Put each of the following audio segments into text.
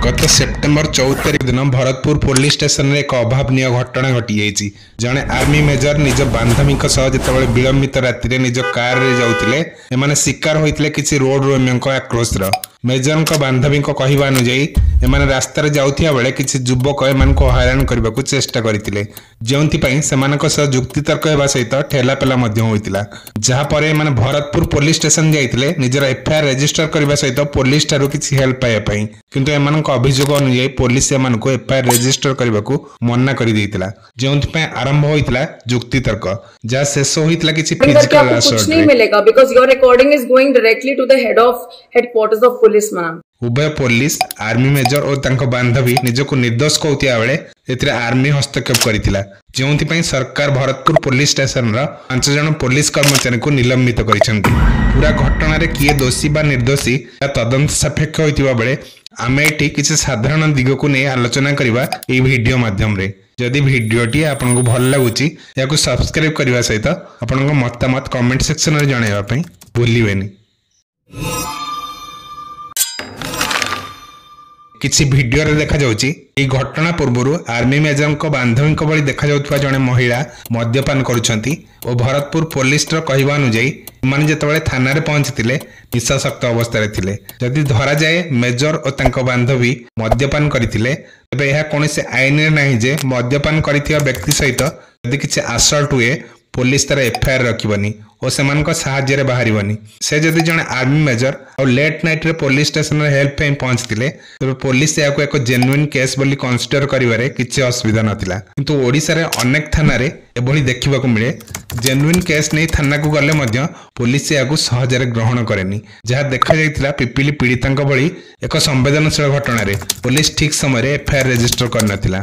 ଗତ ସେପ୍ଟେମ୍ବର 14 ତାରିଖ ଦିନ ଭରତପୁର ପୋଲିସ ଷ୍ଟେସନରେ ଏକ ଅଭାବନୀୟ ଘଟଣା ଘଟିଯାଇଛି। ଜଣେ ଆର୍ମି ମେଜର ନିଜ ବାନ୍ଧବୀଙ୍କ ସହ ଯେତେବେଳେ ବିଳମ୍ବିତ ରାତିରେ ନିଜ କାରରେ ଯାଉଥିଲେ, ଏମାନେ ଶିକାର ହୋଇଥିଲେ କିଛି ରୋଡ ରୋମିଓଙ୍କ ଆକ୍ରୋଶର। ମେଜରଙ୍କ ବାନ୍ଧବୀଙ୍କ କହିବା ଅନୁଯାୟୀ, ଏମାନେ ରାସ୍ତାରେ ଯାଉଥିବା ବେଳେ କିଛି ଯୁବକ ଏମାନଙ୍କୁ ହଇରାଣ କରିବାକୁ ଚେଷ୍ଟା କରିଥିଲେ, ଯେଉଁଥିପାଇଁ ସେମାନଙ୍କ ସହ ଯୁକ୍ତିତର୍କ ହେବା ସହିତ ଠେଲାପେଲା ମଧ୍ୟ ହୋଇଥିଲା। ଯାହାପରେ ଏମାନେ ଭରତପୁର ପୋଲିସ ଷ୍ଟେସନ ଯାଇଥିଲେ ନିଜର ଏଫଆଇଆର ରେଜିଷ୍ଟର କରିବା ସହିତ ପୋଲିସ ଠାରୁ କିଛି ହେଲ୍ପ ପାଇବା ପାଇଁ। କିନ୍ତୁ ଏମାନଙ୍କ ଅଭିଯୋଗ ଅନୁଯାୟୀ ପୋଲିସ ଏମାନଙ୍କୁ ଏଫଆଇଆର ରେଜିଷ୍ଟର କରିବାକୁ ମନା କରିଦେଇଥିଲା, ଯେଉଁଥିପାଇଁ ଆରମ୍ଭ ହୋଇଥିଲା ଯୁକ୍ତିତର୍କ, ଯାହା ଶେଷ ହୋଇଥିଲା କିଛି करके ଫିଜିକାଲ आपको कुछ नहीं ଆସଲ୍ଟରେ। मिलेगा because your recording is going directly to the head of headquarters of police, ma'am. ଉଭୟ ପୋଲିସ, ଆର୍ମି ମେଜର ଓ ତାଙ୍କ ବାନ୍ଧବୀ ନିଜକୁ ନିର୍ଦ୍ଦୋଷ କହୁଥିବା ବେଳେ ଏଥିରେ ଆର୍ମି ହସ୍ତକ୍ଷେପ କରିଥିଲା, ଯେଉଁଥିପାଇଁ ସରକାର ଭରତପୁର ପୋଲିସ ଷ୍ଟେସନର 5 ଜଣ ପୋଲିସ କର୍ମଚାରୀଙ୍କୁ ନିଲମ୍ବିତ କରିଛନ୍ତି। ପୁରା ଘଟଣାରେ କିଏ ଦୋଷୀ ବା ନିର୍ଦ୍ଦୋଷୀ ତାହା ତଦନ୍ତ ସାପେକ୍ଷ ହୋଇଥିବା ବେଳେ ଆମେ ଏଠି କିଛି ସାଧାରଣ ଦିଗକୁ ନେଇ ଆଲୋଚନା କରିବା ଏହି ଭିଡିଓ ମାଧ୍ୟମରେ। ଯଦି ଭିଡିଓଟି ଆପଣଙ୍କୁ ଭଲ ଲାଗୁଛି, ଏହାକୁ ସବସ୍କ୍ରାଇବ କରିବା ସହିତ ଆପଣଙ୍କ ମତାମତ କମେଣ୍ଟ ସେକ୍ସନରେ ଜଣାଇବା ପାଇଁ ଭୁଲିବେନି। କିଛି ଭିଡିଓରେ ଦେଖାଯାଉଛି, ଏହି ଘଟଣା ପୂର୍ବରୁ ଆର୍ମି ମେଜରଙ୍କ ବାନ୍ଧବୀଙ୍କ ଭଳି ଦେଖାଯାଉଥିବା ଜଣେ ମହିଳା ମଦ୍ୟପାନ କରୁଛନ୍ତି ଓ ଭରତପୁର ପୋଲିସର କହିବା ଅନୁଯାୟୀ ଏମାନେ ଯେତେବେଳେ ଥାନାରେ ପହଞ୍ଚିଥିଲେ ନିଶାସକ୍ତ ଅବସ୍ଥାରେ ଥିଲେ। ଯଦି ଧରାଯାଏ ମେଜର ଓ ତାଙ୍କ ବାନ୍ଧବୀ ମଦ୍ୟପାନ କରିଥିଲେ, ତେବେ ଏହା କୌଣସି ଆଇନରେ ନାହିଁ ଯେ ମଦ୍ୟପାନ କରିଥିବା ବ୍ୟକ୍ତି ସହିତ ଯଦି କିଛି ଆସଲ୍ଟ ହୁଏ ପୋଲିସ ତାର ଏଫଆଇଆର ରଖିବନି ଓ ସେମାନଙ୍କ ସାହାଯ୍ୟରେ ବାହାରିବନି। ସେ ଯଦି ଜଣେ ଆର୍ମି ମେଜର ଆଉ ଲେଟ୍ ନାଇଟ୍ରେ ପୋଲିସ ଷ୍ଟେସନରେ ହେଲ୍ପ ପାଇଁ ପହଞ୍ଚିଥିଲେ, ତେବେ ପୋଲିସ ଏହାକୁ ଏକ ଜେନୁଇନ୍ କେସ୍ ବୋଲି କନସିଡର କରିବାରେ କିଛି ଅସୁବିଧା ନଥିଲା। କିନ୍ତୁ ଓଡ଼ିଶାରେ ଅନେକ ଥାନାରେ ଏଭଳି ଦେଖିବାକୁ ମିଳେ, ଜେନୁଇନ୍ କେସ୍ ନେଇ ଥାନାକୁ ଗଲେ ମଧ୍ୟ ପୋଲିସ ଏହାକୁ ସହଜରେ ଗ୍ରହଣ କରେନି, ଯାହା ଦେଖାଯାଇଥିଲା ପିପିଲି ପୀଡ଼ିତାଙ୍କ ଭଳି ଏକ ସମ୍ବେଦନଶୀଳ ଘଟଣାରେ ପୋଲିସ ଠିକ୍ ସମୟରେ ଏଫଆଇଆର ରେଜିଷ୍ଟର କରିନଥିଲା।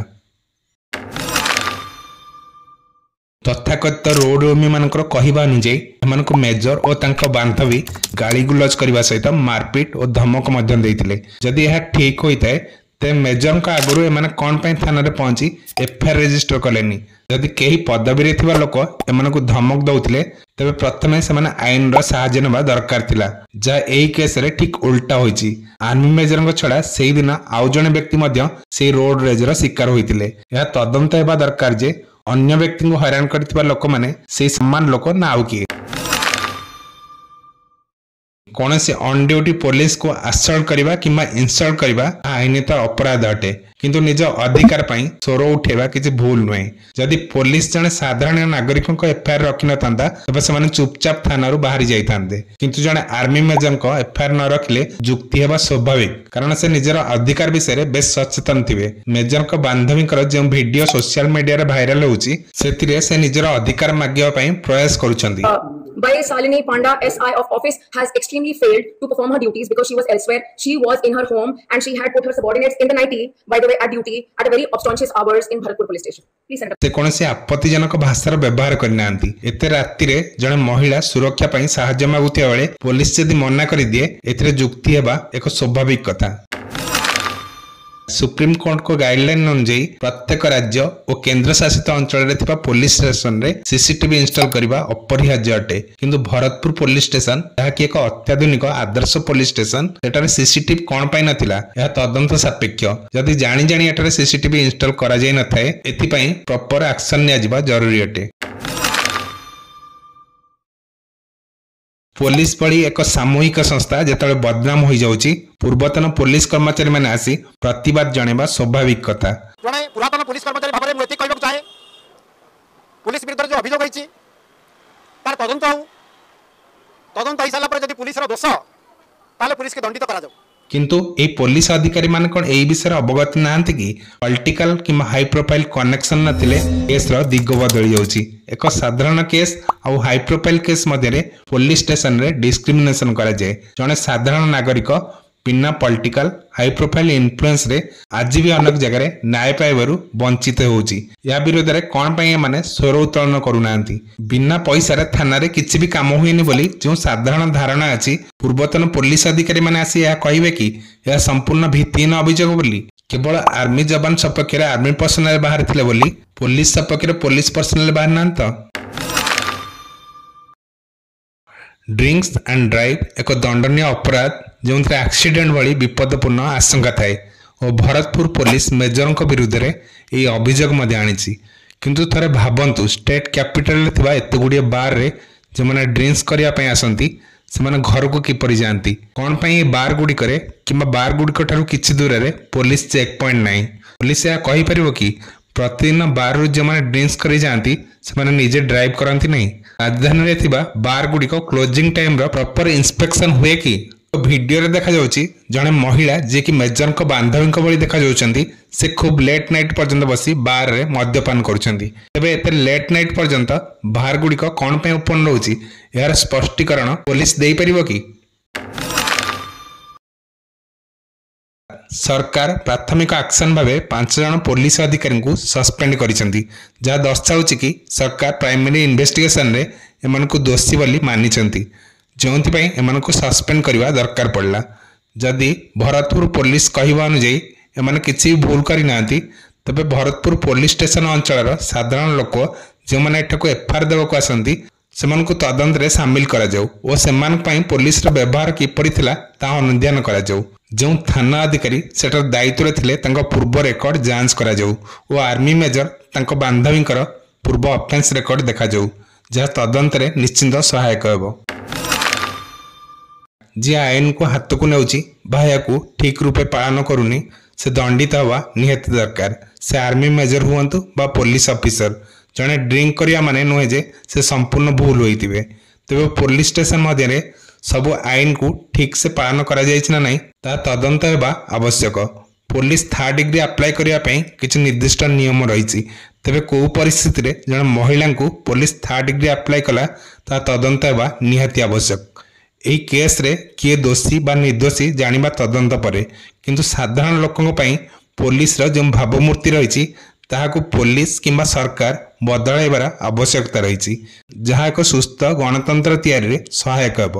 ତଥାକଥିତ ରୋଡ ରୋମିଓମାନଙ୍କର କହିବା ଅନୁଯାୟୀ ଏମାନଙ୍କୁ ମେଜର ଓ ତାଙ୍କ ବାନ୍ଧବୀ ଗାଳିଗୁଲଜ କରିବା ସହିତ ମାରପିଟ ଓ ଧମକ ମଧ୍ୟ ଦେଇଥିଲେ। ଯଦି ଏହା ଠିକ୍ ହୋଇଥାଏ, ତେବେ ମେଜରଙ୍କ ଆଗରୁ ଏମାନେ କଣ ପାଇଁ ଥାନାରେ ପହଞ୍ଚି ଏଫଆଇଆର ରେଜିଷ୍ଟର କଲେନି? ଯଦି କେହି ପଦବୀରେ ଥିବା ଲୋକ ଏମାନଙ୍କୁ ଧମକ ଦଉଥିଲେ, ତେବେ ପ୍ରଥମେ ସେମାନେ ଆଇନର ସାହାଯ୍ୟ ନେବା ଦରକାର ଥିଲା, ଯାହା ଏହି କେସରେ ଠିକ୍ ଉଲ୍ଟା ହୋଇଛି। ଆର୍ମି ମେଜରଙ୍କ ଛଡା ସେଇଦିନ ଆଉ ଜଣେ ବ୍ୟକ୍ତି ମଧ୍ୟ ସେଇ ରୋଡ ରେଜର ଶିକାର ହୋଇଥିଲେ। ଏହା ତଦନ୍ତ ହେବା ଦରକାର ଯେ ଅନ୍ୟ ବ୍ୟକ୍ତିଙ୍କୁ ହଇରାଣ କରିଥିବା ଲୋକମାନେ ସେଇ ସମାନ ଲୋକ ନା ଆଉ କିଏ। କୌଣସି ଅନ୍ ଡ୍ୟୁଟି ପୋଲିସକୁ ଆସଲ୍ଟ କରିବା କିମ୍ବା ଇନସଲ୍ଟ କରିବା ଆଇନତଃ ଅପରାଧ ଅଟେ, କିନ୍ତୁ ନିଜ ଅଧିକାର ପାଇଁ ସ୍ୱର ଉଠେଇବା କିଛି ଭୁଲ ନୁହେଁ। ଯଦି ପୋଲିସ ଜଣେ ସାଧାରଣ ନାଗରିକଙ୍କ ଏଫଆଇଆର ରଖିନଥାନ୍ତା, ତେବେ ସେମାନେ ଚୁପଚାପ ଥାନାରୁ ବାହାରି ଯାଇଥାନ୍ତେ। କିନ୍ତୁ ଜଣେ ଆର୍ମି ମେଜରଙ୍କ ଏଫଆଇଆର ନ ରଖିଲେ ଯୁକ୍ତି ହେବା ସ୍ୱାଭାବିକ, କାରଣ ସେ ନିଜର ଅଧିକାର ବିଷୟରେ ବେଶ ସଚେତନ ଥିବେ। ମେଜରଙ୍କ ବାନ୍ଧବୀଙ୍କର ଯେଉଁ ଭିଡିଓ ସୋସିଆଲ ମିଡିଆରେ ଭାଇରାଲ ହେଉଛି, ସେଥିରେ ସେ ନିଜର ଅଧିକାର ମାଗିବା ପାଇଁ ପ୍ରୟାସ କରୁଛନ୍ତି। By Salini Panda, SI of office, has extremely failed to perform her duties because she was elsewhere. She was in her home and she had put her subordinates in the nighty, by the way, at duty at a very obnoxious hours in Bharatpur police station. Please send up. ସେ କୌଣସି ଆପତ୍ତିଜନକ ଭାଷାର ବ୍ୟବହାର କରିନାହାନ୍ତି। ଏତେ ରାତିରେ ଜଣେ ମହିଳା ସୁରକ୍ଷା ପାଇଁ ସାହାଯ୍ୟ ମାଗୁଥିବା ବେଳେ ପୋଲିସ ଯଦି ମନା କରିଦିଏ, ଏଥିରେ ଯୁକ୍ତି ହେବା ଏକ ସ୍ୱାଭାବିକ କଥା। ସୁପ୍ରିମକୋର୍ଟଙ୍କ ଗାଇଡଲାଇନ ଅନୁଯାୟୀ ପ୍ରତ୍ୟେକ ରାଜ୍ୟ ଓ କେନ୍ଦ୍ରଶାସିତ ଅଞ୍ଚଳରେ ଥିବା ପୋଲିସ ଷ୍ଟେସନରେ ସିସିଟିଭି ଇନଷ୍ଟଲ କରିବା ଅପରିହାର୍ଯ୍ୟ ଅଟେ। କିନ୍ତୁ ଭରତପୁର ପୋଲିସ ଷ୍ଟେସନ, ଯାହାକି ଏକ ଅତ୍ୟାଧୁନିକ ଆଦର୍ଶ ପୋଲିସ ଷ୍ଟେସନ, ସେଠାରେ ସିସିଟିଭି କଣ ପାଇଁ ନଥିଲା, ଏହା ତଦନ୍ତ ସାପେକ୍ଷ। ଯଦି ଜାଣି ଜାଣି ଏଠାରେ ସିସିଟିଭି ଇନଷ୍ଟଲ କରାଯାଇ ନଥାଏ, ଏଥିପାଇଁ ପ୍ରପର ଆକ୍ସନ ନିଆଯିବା ଜରୁରୀ ଅଟେ। ପୋଲିସ ଭଳି ଏକ ସାମୂହିକ ସଂସ୍ଥା ଯେତେବେଳେ ବଦନାମ ହୋଇଯାଉଛି, ପୂର୍ବତନ ପୋଲିସ କର୍ମଚାରୀମାନେ ଆସି ପ୍ରତିବାଦ ଜଣାଇବା ସ୍ୱାଭାବିକ କଥା। ଜଣେ ପୁରାତନ ପୋଲିସ କର୍ମଚାରୀ ଭାବରେ ମୁଁ ଏତିକି କହିବାକୁ ଚାହେଁ, ପୋଲିସ ବିରୁଦ୍ଧରେ ଯେଉଁ ଅଭିଯୋଗ ହେଇଛି ତାର ତଦନ୍ତ ହଉ। ତଦନ୍ତ ହେଇସାରିଲା ପରେ ଯଦି ପୋଲିସର ଦୋଷ, ତାହେଲେ ପୋଲିସকে ଦଣ୍ଡିତ କରାଯାଉ। କିନ୍ତୁ ଏହି ପୋଲିସ ଅଧିକାରୀମାନେ କଣ ଏହି ବିଷୟରେ ଅବଗତ ନାହାନ୍ତି କି? ପଲିଟିକାଲ କିମ୍ବା ହାଇ ପ୍ରୋଫାଇଲ କନେକ୍ସନ ନଥିଲେ କେସ୍ର ଦିଗ ବଦଳି ଯାଉଛି। ଏକ ସାଧାରଣ କେସ୍ ଆଉ ହାଇ ପ୍ରୋଫାଇଲ କେସ୍ ମଧ୍ୟରେ ପୋଲିସ ଷ୍ଟେସନରେ ଡିସ୍କ୍ରିମିନେସନ କରାଯାଏ। ଜଣେ ସାଧାରଣ ନାଗରିକ ବିନା ପଲିଟିକାଲ ହାଇ ପ୍ରୋଫାଇଲ ଇନଫ୍ଲୁଏନ୍ସରେ ଆଜି ବି ଅନେକ ଜାଗାରେ ନ୍ୟାୟ ପାଇବାରୁ ବଞ୍ଚିତ ହେଉଛି। ଏହା ବିରୋଧରେ କଣ ପାଇଁ ଏମାନେ ସ୍ୱର ଉତ୍ତୋଳନ କରୁନାହାନ୍ତି? ବିନା ପଇସାରେ ଥାନାରେ କିଛି ବି କାମ ହୁଏନି ବୋଲି ଯେଉଁ ସାଧାରଣ ଧାରଣା ଅଛି, ପୂର୍ବତନ ପୋଲିସ ଅଧିକାରୀମାନେ ଆସି ଏହା କହିବେ କି ଏହା ସମ୍ପୂର୍ଣ୍ଣ ଭିତ୍ତିହୀନ ଅଭିଯୋଗ ବୋଲି? କେବଳ ଆର୍ମି ଯବାନ ସପକ୍ଷରେ ଆର୍ମି ପର୍ସନାଲ ବାହାରିଥିଲେ ବୋଲି ପୋଲିସ ସପକ୍ଷରେ ପୋଲିସ ପର୍ସନାଲ ବାହାରି ନାହାନ୍ତି ତ? ଡ୍ରିଙ୍କସ୍ ଆଣ୍ଡ ଡ୍ରାଇଭ୍ ଏକ ଦଣ୍ଡନୀୟ ଅପରାଧ, ଯେଉଁଥିରେ ଆକ୍ସିଡେଣ୍ଟ ଭଳି ବିପଦପୂର୍ଣ୍ଣ ଆଶଙ୍କା ଥାଏ। ଓ ଭରତପୁର ପୋଲିସ ମେଜରଙ୍କ ବିରୁଦ୍ଧରେ ଏହି ଅଭିଯୋଗ ମଧ୍ୟ ଆଣିଛି। କିନ୍ତୁ ଥରେ ଭାବନ୍ତୁ, ଷ୍ଟେଟ୍ କ୍ୟାପିଟାଲରେ ଥିବା ଏତେ ଗୁଡ଼ିଏ ବାର୍ରେ ଯେଉଁମାନେ ଡ୍ରିଙ୍କସ୍ କରିବା ପାଇଁ ଆସନ୍ତି, ସେମାନେ ଘରକୁ କିପରି ଯାଆନ୍ତି? କ'ଣ ପାଇଁ ଏହି ବାର୍ ଗୁଡ଼ିକରେ କିମ୍ବା ବାର୍ ଗୁଡ଼ିକ ଠାରୁ କିଛି ଦୂରରେ ପୋଲିସ ଚେକ୍ ପଏଣ୍ଟ ନାହିଁ? ପୋଲିସ ଏହା କହିପାରିବ କି ପ୍ରତିଦିନ ବାର୍ରୁ ଯେଉଁମାନେ ଡ୍ରିଙ୍କସ୍ କରି ଯାଆନ୍ତି, ସେମାନେ ନିଜେ ଡ୍ରାଇଭ୍ କରନ୍ତି ନାହିଁ? ରାଜଧାନୀରେ ଥିବା ବାର୍ ଗୁଡ଼ିକ କ୍ଲୋଜିଂ ଟାଇମ୍ର ପ୍ରପର ଇନ୍ସପେକ୍ସନ୍ ହୁଏ କି? ଭିଡ଼ିଓରେ ଦେଖାଯାଉଛି ଜଣେ ମହିଳା, ଯିଏକି ମେଜରଙ୍କ ବାନ୍ଧବୀଙ୍କ ଭଳି ଦେଖାଯାଉଛନ୍ତି, ସେ ଖୁବ୍ ଲେଟ୍ ନାଇଟ୍ ପର୍ଯ୍ୟନ୍ତ ବସି ବାର୍ରେ ମଦ୍ୟପାନ କରୁଛନ୍ତି। ତେବେ ଏତେ ଲେଟ୍ ନାଇଟ୍ ପର୍ଯ୍ୟନ୍ତ ବାର୍ ଗୁଡ଼ିକ କ'ଣ ପାଇଁ ଓପନ୍ ରହୁଛି, ଏହାର ସ୍ପଷ୍ଟୀକରଣ ପୋଲିସ ଦେଇପାରିବ କି? ସରକାର ପ୍ରାଥମିକ ଆକ୍ସନ ଭାବେ 5 ଜଣ ପୋଲିସ ଅଧିକାରୀଙ୍କୁ ସସ୍ପେଣ୍ଡ କରିଛନ୍ତି, ଯାହା ଦର୍ଶାଉଛି କି ସରକାର ପ୍ରାଇମେରୀ ଇନଭେଷ୍ଟିଗେସନରେ ଏମାନଙ୍କୁ ଦୋଷୀ ବୋଲି ମାନିଛନ୍ତି, ଯେଉଁଥିପାଇଁ ଏମାନଙ୍କୁ ସସ୍ପେଣ୍ଡ କରିବା ଦରକାର ପଡ଼ିଲା। ଯଦି ଭରତପୁର ପୋଲିସ କହିବା ଅନୁଯାୟୀ ଏମାନେ କିଛି ବି ଭୁଲ କରିନାହାନ୍ତି, ତେବେ ଭରତପୁର ପୋଲିସ ଷ୍ଟେସନ ଅଞ୍ଚଳର ସାଧାରଣ ଲୋକ ଯେଉଁମାନେ ଏଠାକୁ ଏଫଆଇଆର ଦେବାକୁ ଆସନ୍ତି, ସେମାନଙ୍କୁ ତଦନ୍ତରେ ସାମିଲ କରାଯାଉ ଓ ସେମାନଙ୍କ ପାଇଁ ପୋଲିସର ବ୍ୟବହାର କିପରି ଥିଲା ତାହା ଅନୁଧ୍ୟାନ କରାଯାଉ। ଯେଉଁ ଥାନା ଅଧିକାରୀ ସେଠାର ଦାୟିତ୍ୱରେ ଥିଲେ, ତାଙ୍କ ପୂର୍ବ ରେକର୍ଡ ଯାଞ୍ଚ କରାଯାଉ ଓ ଆର୍ମି ମେଜର ତାଙ୍କ ବାନ୍ଧବୀଙ୍କର ପୂର୍ବ ଅଫେନ୍ସ ରେକର୍ଡ ଦେଖାଯାଉ, ଯାହା ତଦନ୍ତରେ ନିଶ୍ଚିନ୍ତ ସହାୟକ ହେବ। ଯିଏ ଆଇନକୁ ହାତକୁ ନେଉଛି ବା ଏହାକୁ ଠିକ୍ ରୂପେ ପାଳନ କରୁନି, ସେ ଦଣ୍ଡିତ ହେବା ନିହାତି ଦରକାର, ସେ ଆର୍ମି ମେଜର ହୁଅନ୍ତୁ ବା ପୋଲିସ ଅଫିସର। ଜଣେ ଡ୍ରିଙ୍କ କରିବା ମାନେ ନୁହେଁ ଯେ ସେ ସମ୍ପୂର୍ଣ୍ଣ ଭୁଲ ହୋଇଥିବେ। ତେବେ ପୋଲିସ ଷ୍ଟେସନ ମଧ୍ୟରେ ସବୁ ଆଇନକୁ ଠିକ୍ ସେ ପାଳନ କରାଯାଇଛି ନା ନାହିଁ, ତାହା ତଦନ୍ତ ହେବା ଆବଶ୍ୟକ। ପୋଲିସ ଥାର୍ଡ ଡିଗ୍ରୀ ଆପ୍ଲାଏ କରିବା ପାଇଁ କିଛି ନିର୍ଦ୍ଦିଷ୍ଟ ନିୟମ ରହିଛି। ତେବେ କେଉଁ ପରିସ୍ଥିତିରେ ଜଣେ ମହିଳାଙ୍କୁ ପୋଲିସ ଥାର୍ଡ ଡିଗ୍ରୀ ଆପ୍ଲାଏ କଲା, ତାହା ତଦନ୍ତ ହେବା ନିହାତି ଆବଶ୍ୟକ। ଏହି କେସ୍ରେ କିଏ ଦୋଷୀ ବା ନିର୍ଦ୍ଦୋଷୀ ଜାଣିବା ତଦନ୍ତ ପରେ, କିନ୍ତୁ ସାଧାରଣ ଲୋକଙ୍କ ପାଇଁ ପୋଲିସର ଯେଉଁ ଭାବମୂର୍ତ୍ତି ରହିଛି, ତାହାକୁ ପୋଲିସ କିମ୍ବା ସରକାର ବଦଳାଇବାର ଆବଶ୍ୟକତା ରହିଛି, ଯାହା ଏକ ସୁସ୍ଥ ଗଣତନ୍ତ୍ର ତିଆରିରେ ସହାୟକ ହେବ।